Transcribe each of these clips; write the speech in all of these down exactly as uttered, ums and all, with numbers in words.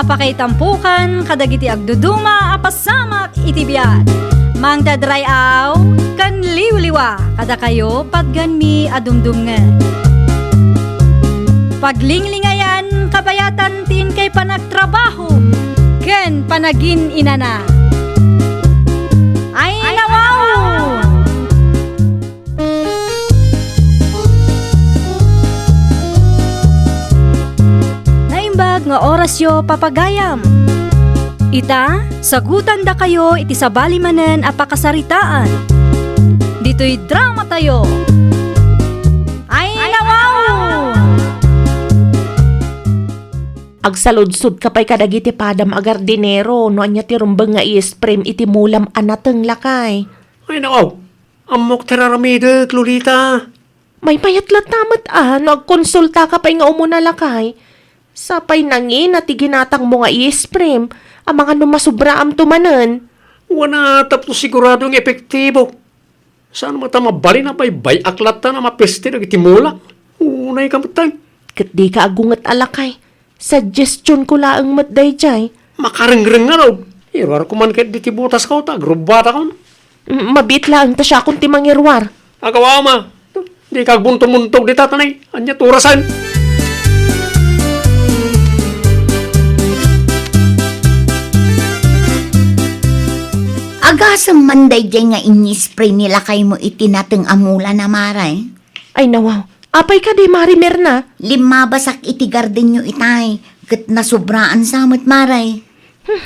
Pakaitampokan kadagiti agduduma a pasamak iti biag. Mangted ray-aw ken liwliwa kadakayo patganmi a dumdumngeg. Paglinglingayan kabayatan ti inkay panagtrabaho ken panagin-inana. Ay, nawaw! Naimbag nga orasyo, papagayam. Ita, sagutandakayo iti sabali manen a pakasaritaan. Ditoy dramatayo. Ay, nawaw! Agsaludsodka pay kadagiti padam a gardinero no ania ti rumbeng nga i-spray iti mulam a nateng, lakay. Ay, nawaw! Ammok ti raramidek, Lolita. Maymayat latta met a no agkonsultaka pay nga umuna, lakay. Sapay nangina ti ginatangmo nga i-spray, amangan no masubraamto manen. Wana, tapno sigurado nga epektibo. Saan met a mabalin a baybay-ak latta a mapeste dagiti mulak. Unay ka met, tay. Ket dika agunget a, lakay. Suggestionko laeng met daydiay. Makarengreng ngarud. Iruarko man ketdi ti botasko ta agrubbatakon. Mm, mabiit laeng ta siakon ti mangiruar. Agawa, ama. Dika agbuntobuntog dita, tanay. Ania ti orasen? Agasem man daydiay nga ini-spray ni lakaymo iti nateng a mula na, Mare. Ay, nawaw. Apay kadi, Mare Mirna? Limmabasak iti gardenyo itay, ket nasobraan sa met, Mare. Hmm,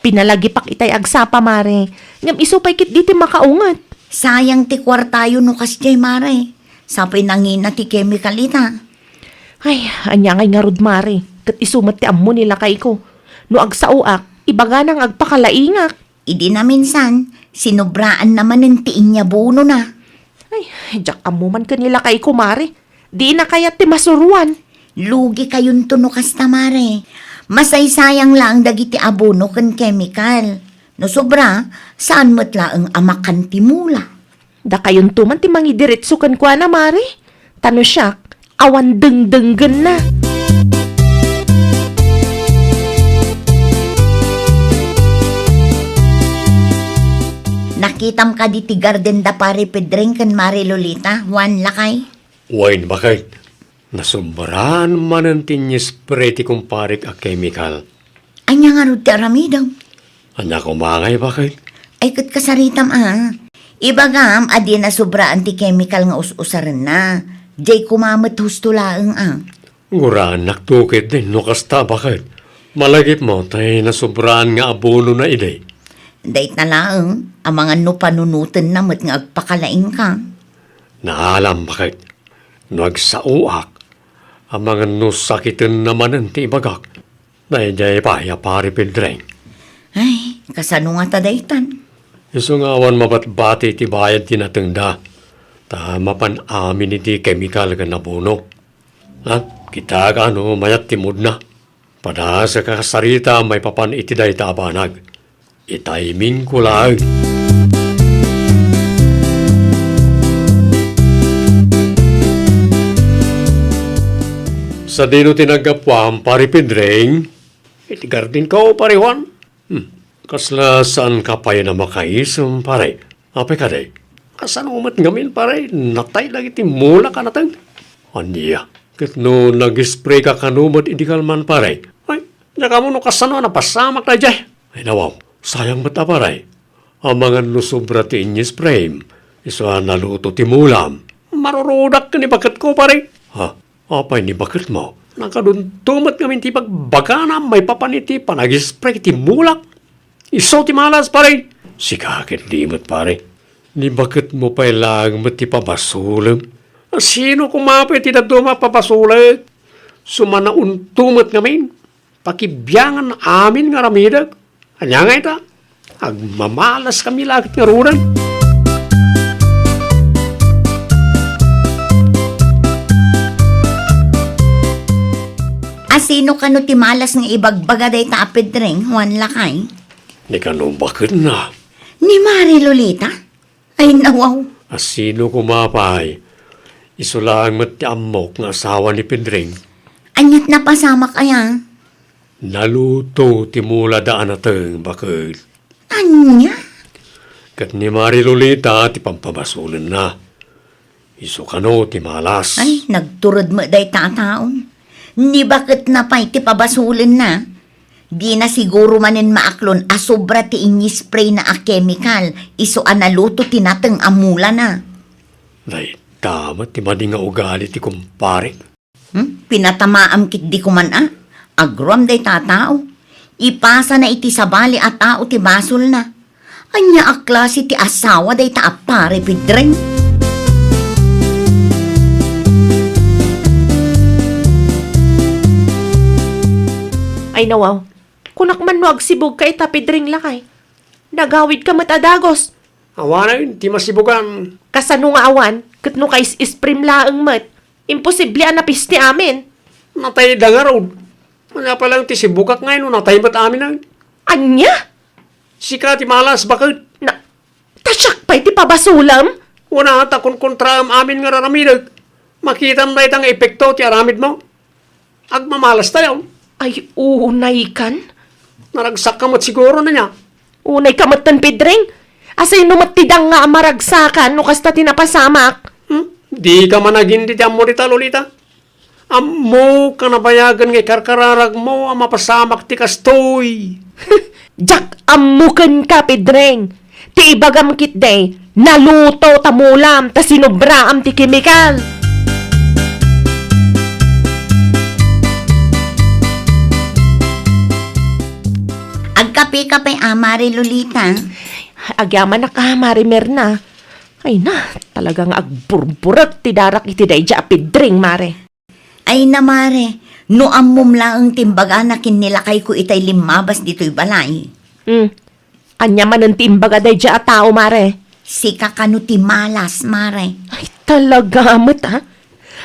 pinalagipak itay agsapa, Mare. Ngem isu pay ketdi ti makaunget. Sayang ti kuartayo no kasdiay, Mare. Sapay nangina ti kemikal ita. Ay, ania ngay ngarud, Mare? Ket isu met ti ammo ni lakayko. No agsaoak, ibagana nga agpakalaingak. Idi naminsan, sinobraanna manen ti inyabunona. Ay, diak ammo man ken ni lakayko, Mare. Dina kayat ti masuroan. Lugi kayonto no kasta, Mare. Masaysayang laeng dagiti abono ken kemikal. No sobra, saan met laeng a makan ti mula. Dakayonto man ti mangidiretso kenkuana, Mare. Ta no siak, awan dengdenggenna. Nakitam kadi ti garden da Pare Pedring ken Mare Lolita, Juan, lakay? Wen, baket. Nasobraan manen ti ini-spray ti kumparek a kemikal. Ania ngarud ti aramidem? Ania koma ngay, baket? Ay, ket kasaritam a. Ibagam a di nasobraan ti kemikal nga us-usarenna. Diay koma met husto laeng a. Guraennakto ketdin no kasta, baket. Malagipmo tay nasobraan nga abonona idi. Dayta laeng, amangan no panunotenna met nga agpakalaingka. Naalam, baket. No agsaoak, amangan no sakitenna manen ti ibagak. Daydiay pay a Pare Pedring. Ay, kasano ngata daytan? Isu nga awan mabatbati ti bayad ti natengda, ta mapan amin iti kemikal ken abono. Ha? Kitak no mayat ti moodna. Padas a kasarita maipapan iti dayta a banag. Itimingko laeng. Sadino ti naggapuam, Pare Pedring? Iti gardenko, Pare Juan. Hmm. Kasla saanka pay a makaisem, pare? Apay kadi? Kasano met ngamin, pare? Natay dagiti mulak a nateng. Ania? Ket no nag-spray ka kano met idi kalman, pare? Ay, diak ammo no kasano a napasamak daydiay. Ay, nawaw, sayang met a, pare. Amangan no sobra ti ini-sprayem, isu a naluto ti mulam. Marurudak ken ni baketko, pare. Ha? Apay ni baketmo? Nakadunto met ngamin ti bagbagana maipapan iti panag-spray ti mulak. Isu ti malas, pare. Sika ket di met, pare. Ni baketmo pay laeng met ti pabasolem. Sino koma pay ti dadduma a pabasolek? Sumanaunto met ngamin. Pakibiangan amin nga aramidek. Ania ngay ta? Agmamalas kami laket ngaruden. A, sino kano ti malas nga ibagbaga dayta a Pedring, Juan, lakay? Ni kano baketna? Ni Mari Lolita? Ay, nawaw. A, sino koma pay? Isu laeng met ti ammok nga asawa ni Pedring. Aniat napasamak aya? Naluto ti mulada a nateng, baket. Ania? Ket ni Mari Lolita ti pampabasolenna. Isu kano ti malas. Ay, nagtured met dayta a taon. Ni baketna pay ti pabasolenna. Dina siguro manen maaklon a sobra ti inisprayna a kemikal isu a naluto ti nateng a mulana. Dayta met ti madi nga ugali ti kumpare. Hmm? Pinatamaam ketdi koman a. Agroam dayta a tao. Ipasana iti sabali a tao ti basolna. Ania a klase ti asawa dayta a Pare Pedreng? Ay, nawaw. Kunak man no agsibugka ita, Pedreng, lakay. Nagawidka met a dagus. Awanen ti masibugam. Kasano nga awan? Ket no kais-isprim laeng met. Imposible a napis ti amin. Natayda ngarud. Ania pay laeng ti sibugak ngay no natay met amin, ay? Ania? Sika ti malas, baket. Na, ta siak pay ti pabasolem? Wen a, ta konkontraem amin nga raramidek. Makitam dayta nga epekto ti aramidmo. Agmamalas tayo. Ay, unaykan? Naragsakka met siguro, ania? Unayka metten, Pedreng? Asino met ti danga a maragsakan no kasta ti napasamak? Hmm? Dika man agin ti ammo dita, Lolita. Ammok a nabayagen nga ikarkararagmo a mapasamak ti kastoy. Diak ammo kenka, Pedreng. Ti ibagam ketdi, naluto ta mulam ta sinobraam ti kemikal. Agkape-kape a, Mare Lolita. Agyamanak a, Mare Merna. Ay na, talaga nga agburburek ti darak iti daydiay a Pedreng, Mare. Ay na, Mare, no ammom laeng ti imbagana ken ni lakayko itay limmabas ditoy balay. Hmm. Ania manen ti imbaga daydiay a tao, Mare? Sika kano ti malas, Mare. Ay, talaga met, ha?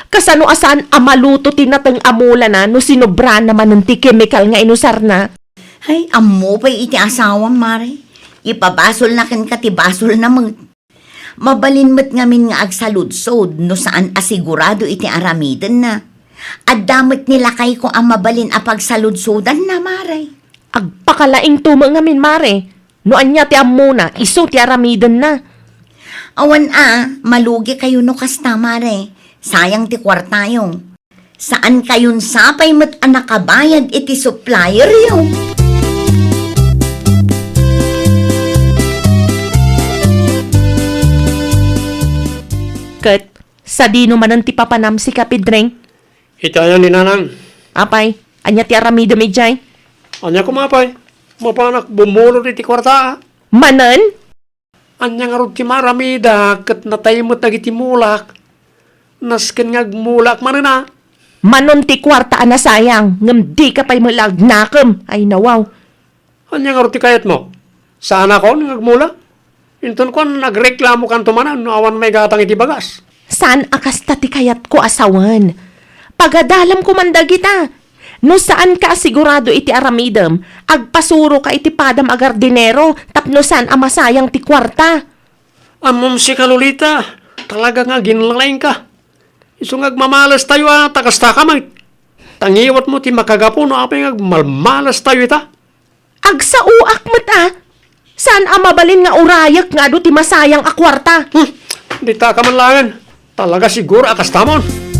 Kasano a saan a maluto ti nateng a mulana no sinobraanna manen ti kemikal nga inusarna? Ay, ammo pay iti asawam, Mare. Ipabasolna kenka ti basolna met. Mabalin met ngamin nga agsaludsod no saan a sigurado iti aramidenna. Adda met ni lakayko a mabalin a pagsaludsodanna, Mare. Agpakalaingto met ngamin, Mare. No ania ti ammona, isu ti aramidenna. Awan a, malugikayo no kasta, Mare. Sayang ti kuartayo. Saan kayon sapay met a nakabayad iti supplieryo? Ket sadino manen ti papanam, sika Pedreng? Iti ayan ni Nanang. Apay, ania ti aramidem idiay? Ania koma pay? Mapanak bumulod iti kuarta. Manen? Ania ngarud ti maramida ket natay met dagiti mulak? Nasken nga agmulak manen a. Manon ti kuarta a nasayang, ngem dika pay met la agnakem. Ay, nawaw. Ania ngarud ti kayatmo? Saanakon nga agmula? Inton kuan, agreklamokanto manen no awan maigatang iti bagas. Saan a kasta ti kayatko a sawen. Pagadalam koman dagita. No saanka a sigurado iti aramidem, agpasuroka iti padam a gardinero tapno saan a masayang ti kuarta. Ammom sika, Lolita, talaga nga aginlalaingka. Isu nga agmamalastayo a ta kastaka met. Ta ngiwatmo ti makagapu no apay nga agmamalastayo ita. Agsaoak met a. Saan a mabalin nga urayek nga adu ti masayang a kuarta. Hmm, ditaka man laengen. Talaga siguro a kastamon.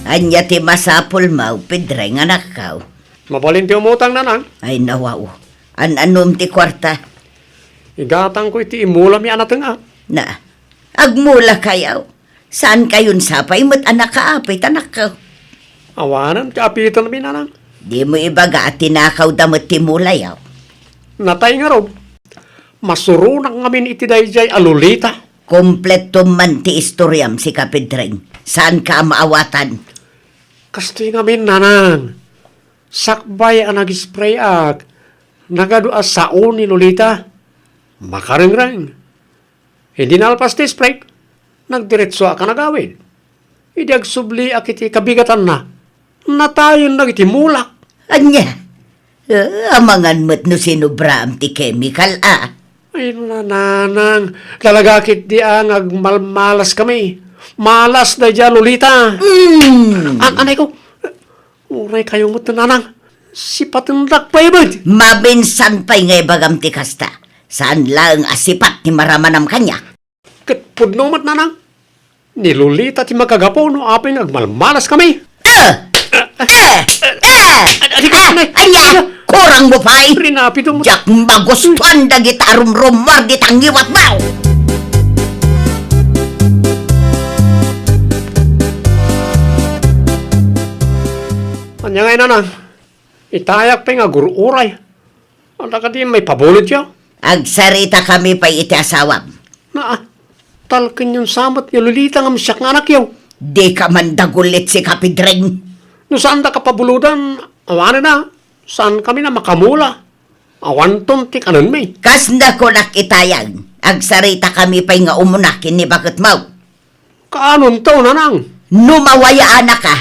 Ania ti masapulmo, Pedreng, anakko? Mabalin ti umutang, Nanang. Ay, nawaw. An-anom ti kuarta? Igatangko iti imulami a nateng a. Na, agmulakayo. Saan kayon sapay met a nakaapit, anakko? Awanen ti apitanmi, Nanang. Dimo ibaga a tinakawda met ti mulayo. Natay ngarud. Masuronak ngamin iti daydiay a Lolita. Kompletom man ti istoriam, sika Pedreng. Saanka a maawatan. Kastoy ngamin, Nanang. Sakbay a nag-sprayak, nagadu a sao ni Lolita. Makarengreng. Idi nalpas ti spray, nagdiretsoak a nagawid. Idi agsubliak iti kabigatanna, natayen dagiti mulak. Ania? Eh, amangan met no sinobraam ti kemikal a. Ay, Nanang, talaga ketdi a nga agmalmalaskami. Malas daydiay a Lolita. Mm. An-, anay ko, uray kayo met, Nanang. Sipatendak pay met. Maminsan pay nga ibagam ti kasta. Saan laeng a sipat ti maramanam kaniak. Ket pudno met, Nanang. Ni Lolita ti makagapu no apay nga agmalmalaskami. Eh! Eh! Eh! Adi ka, ah, nay. Ania? Ania? Kurang mo pay? Rinapido mo. Diak magustuan dagita a rumrumuar dita ngiwatmo. Ania ngay, Nanang? Itayak pay nga agur-uray. Adda kadi maipabulodyo? Agsaritakami pay iti asawam. Naa, talkenyon sa met ni Lolita ngem siak nga anakyo. Dika man dagulit, sika, Pedring. No saanda kapabulodan, awanen a, saankami a makamula. Awanton ti kanenmi. Kas nakunak itayag, agsaritakami pay nga umuna ken ni baketmo. Kaanonto, Nanang? No mawayaanaka,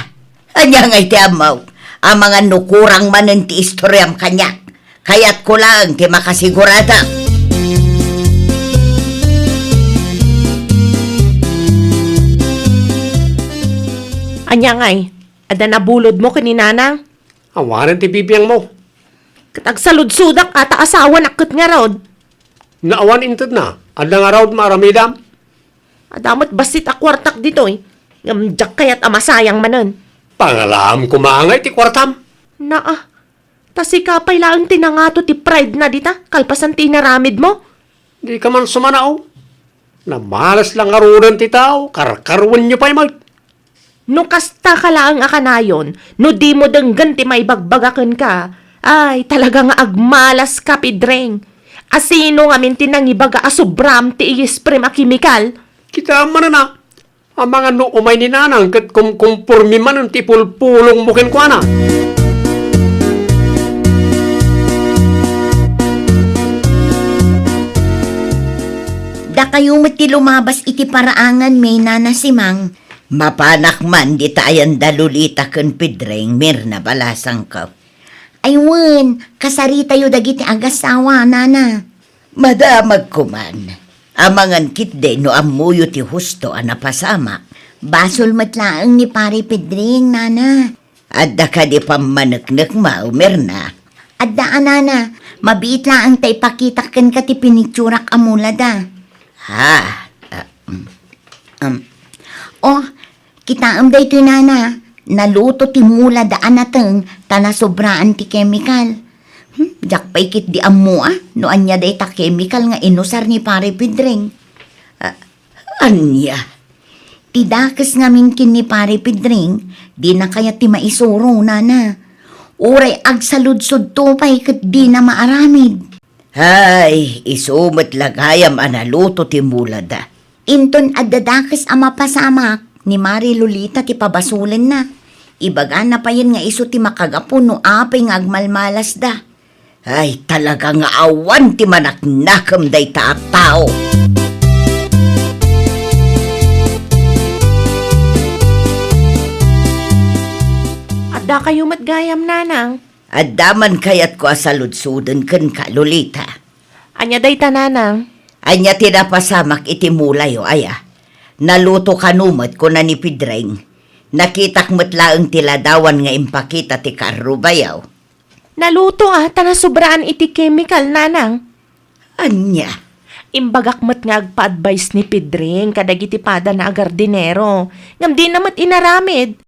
ania ngay ti ammok? Amangan no kurang manen ti istoriam kaniak, kayatko laeng ti makasigurada. Ania ngay? Adda nabulodmo ken ni Nanang? Awanen ti bibiangmo. Ket agsaludsodak a ta asawanak ket ngarud. No awan intedna, adda ngarud maaramidam? Adda met bassit a kuartak ditoy, ngem diak kayat a masayang manen. Pangalaam koma ngay ti kuartam. Naa, ta sika pay laeng ti nangato ti pride na dita, kalpasan ti inaramidmo. Dika man sumanao. Namalas la ngaruden ti tao, karkaruenyo pay met. No kasta ka laeng a kanayon, no dimo denggen ti maibagbaga kenka, ay, talaga nga agmalaska, Pedring. A sino ngamin ti nangibaga a sobram ti iisprem a kemikal? Kitaem manen a, amangan no umay ni Nanang ket kumkumpormi manen ti pulpulongmo kenkuana. Dakayo met ti lumabas iti paraanganmi, Nana Simang. Mapanak man dita ayan da Lolita ken Pedring, Mirna, balasangko. Ay wen, kasaritayo dagiti agasawa, Nana. Madamagko man. Amangan ketdi no ammoyo ti husto a napasamak. Basol met laeng ni Pare Pedring, Nana. Adda kadi pammaneknekmo, Mirna? Adda a, Nana. Mabiit laeng ta ipakitak kenka ti pinitsurak a mulada. Ha? Ah, mm. Um. Oh, kitaem daytoy, Nana. Naluto ti mulada a nateng ta nasobraan ti kemikal. Hmm, diak pay ketdi ammo a no ania dayta kemikal nga inusar ni Pare Pedring. Ah, ania? Ti dakes ngamin ken ni Pare Pedring, dina kayat ti maisuro, Nana. Uray agsaludsodto pay ket dina maaramid. Hay, isu met la gayam a naluto ti mulada. Inton adda dakes a mapasamak, ni Mari Lolita ti pabasolenna. Ibagana payen nga isu ti makagapu no apay nga agmalmalasda. Ay, talaga nga awan ti manaknakem dayta a tao. Adda kayo met gayam, Nanang? Adda man kayatko a saludsoden kenka, Lolita. Ania dayta, Nanang? Ania ti napasamak iti mulayo, aya? Naluto kano met, kuna ni Pedring. Nakitak met laeng ti ladawan nga impakita ti karrubayo. Naluto a, ta nasobraan iti kemikal, Nanang. Ania? Imbagak met nga agpa-advise ni Pedring kadagiti padana a gardinero, ngem dina met inaramid.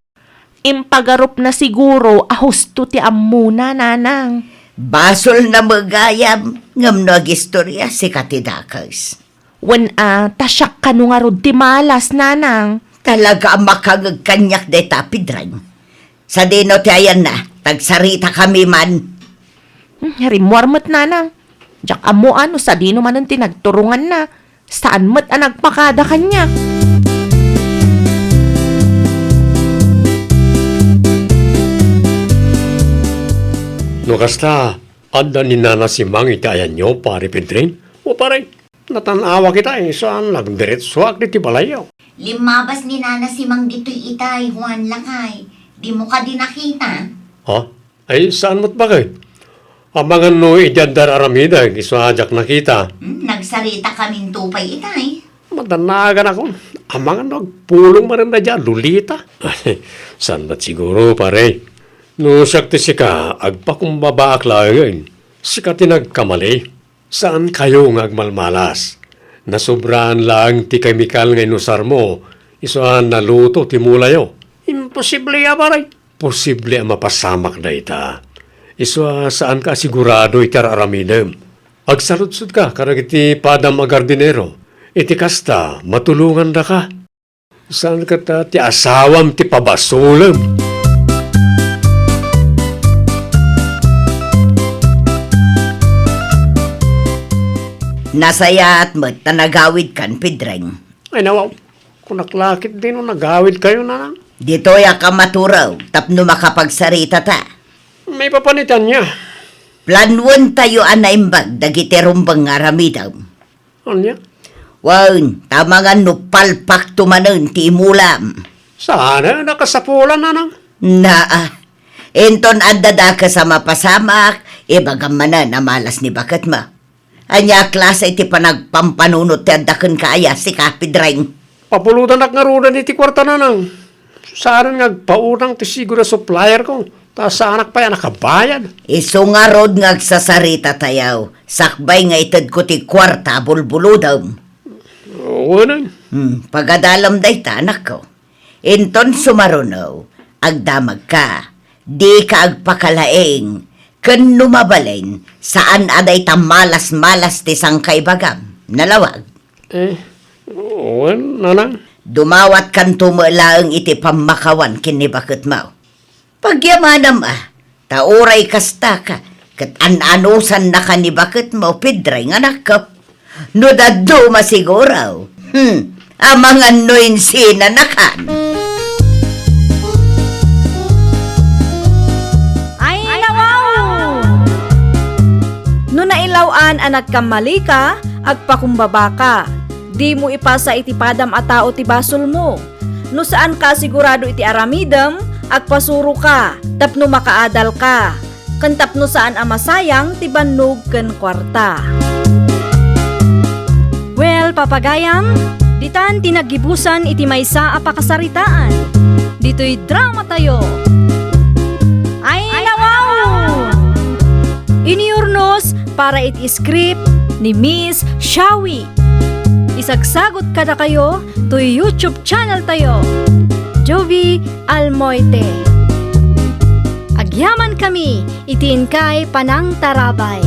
Impagarupna siguro a husto ti ammona, Nanang. Basolna met gayam, ngem no agistorya, sika ti dakes. Wen a, ta siak kano ngarud ti malas, Nanang. Talaga a makangeg kaniak dayta a Pedring. Sadino ti ayanna, tagsaritakami man. Hmm, rimmuar met, Nanang. Diak ammo a no sadino manen ti nagturonganna. Saan met a nagpakada kaniak. No kasta, adda ni Nana Simang iti ayanyo, Pare Pedring? O, pare, natan-awak itay, saan nagdiretsuak ditoy balayyo. Limmabas ni Nana Simang ditoy itay, Juan, lakay. Dimo kadi nakita? Ha? Ay, saan met bakay? Amangan no idiay adda ar-aramidek, isu a diak nakita. Hmm, nagsarita kaminto pay itay. Madannagan ako. Amangan no agpulong manen daydiay a Lolita. Saan met siguro, pare. No siak ti sika, agpakumbabaak laengen. Sika ti nagkamali. Saankayo nga agmalmalas. Nasobraan laeng ti kemikal nga inusarmo, isu a naluto ti mulayo. Imposible a, pare. Posible a mapasamak dayta. Isu a saanka a sigurado iti ar-aramidem. Agsaludsodka kadagiti padam a gardinero. Iti kasta, matulongandaka. Saan kata ti asawam ti pabasolem? Nasayaat met ta nagawidkan, Pedreng. Ay, nawaw. Kunak la ketdi no nagawidkayo, nanang. Ditoyak a maturew tapno makapagsaritata. Maipapan iti ania? Planuentayo a naimbag dagiti rumbeng nga aramidem. Ania? Wen, ta amangan no palpakto manen ti imulam. Saan a nakasapulan, nanang? Naa. Inton adda dakes a mapasamak, ibagam manen a malas ni baketmo. Ania a klase ti panagpampanunot ti adda kenka aya, sika, Pedreng? Papulotanak ngaruden iti kuarta, nanang. Saanen nga agpautang ti sigud a supplierko, ta saanak pay a nakabayad. Isu ngarud nga agsasaritatayo, sakbay nga itedko ti kuarta a bulbulodem. Wen. Hmm, pagadalem dayta, anakko. Inton sumaruno, agdamagka. Dika agpakalaing, ken no mabalin, saan a dayta malas-malas ti sangkaibagam. Nalawag. Eh, wen, nanang. Dumawatkanto met laeng iti pammakawan ken ni baketmo. Pagyamanem a, ta uray kasta ka, ket an-anusannaka ni baketmo, Pedreng, anakko. No dadduma siguro, hmm, amangan no insinanakan. Ay, nawaw! No nailaw-an a nagkammalika, agpakumbabaka. Dimo ipasa iti padam a tao ti basolmo. No saanka a sigurado iti aramidem, agpasuroka tapno makaadalka, ken tapno saan a masayang ti bannog ken kuarta. Well, papagayam, ditan ti naggibusan iti maysa a pakasaritaan. Ditoy dramatayo. Ay, nawaw! Inurnos para iti script ni Miss Shawi. Isagsagut kadakayo toy YouTube channel tayo, Jovie Almoite. Agyaman kami iti inkay panangtarabay.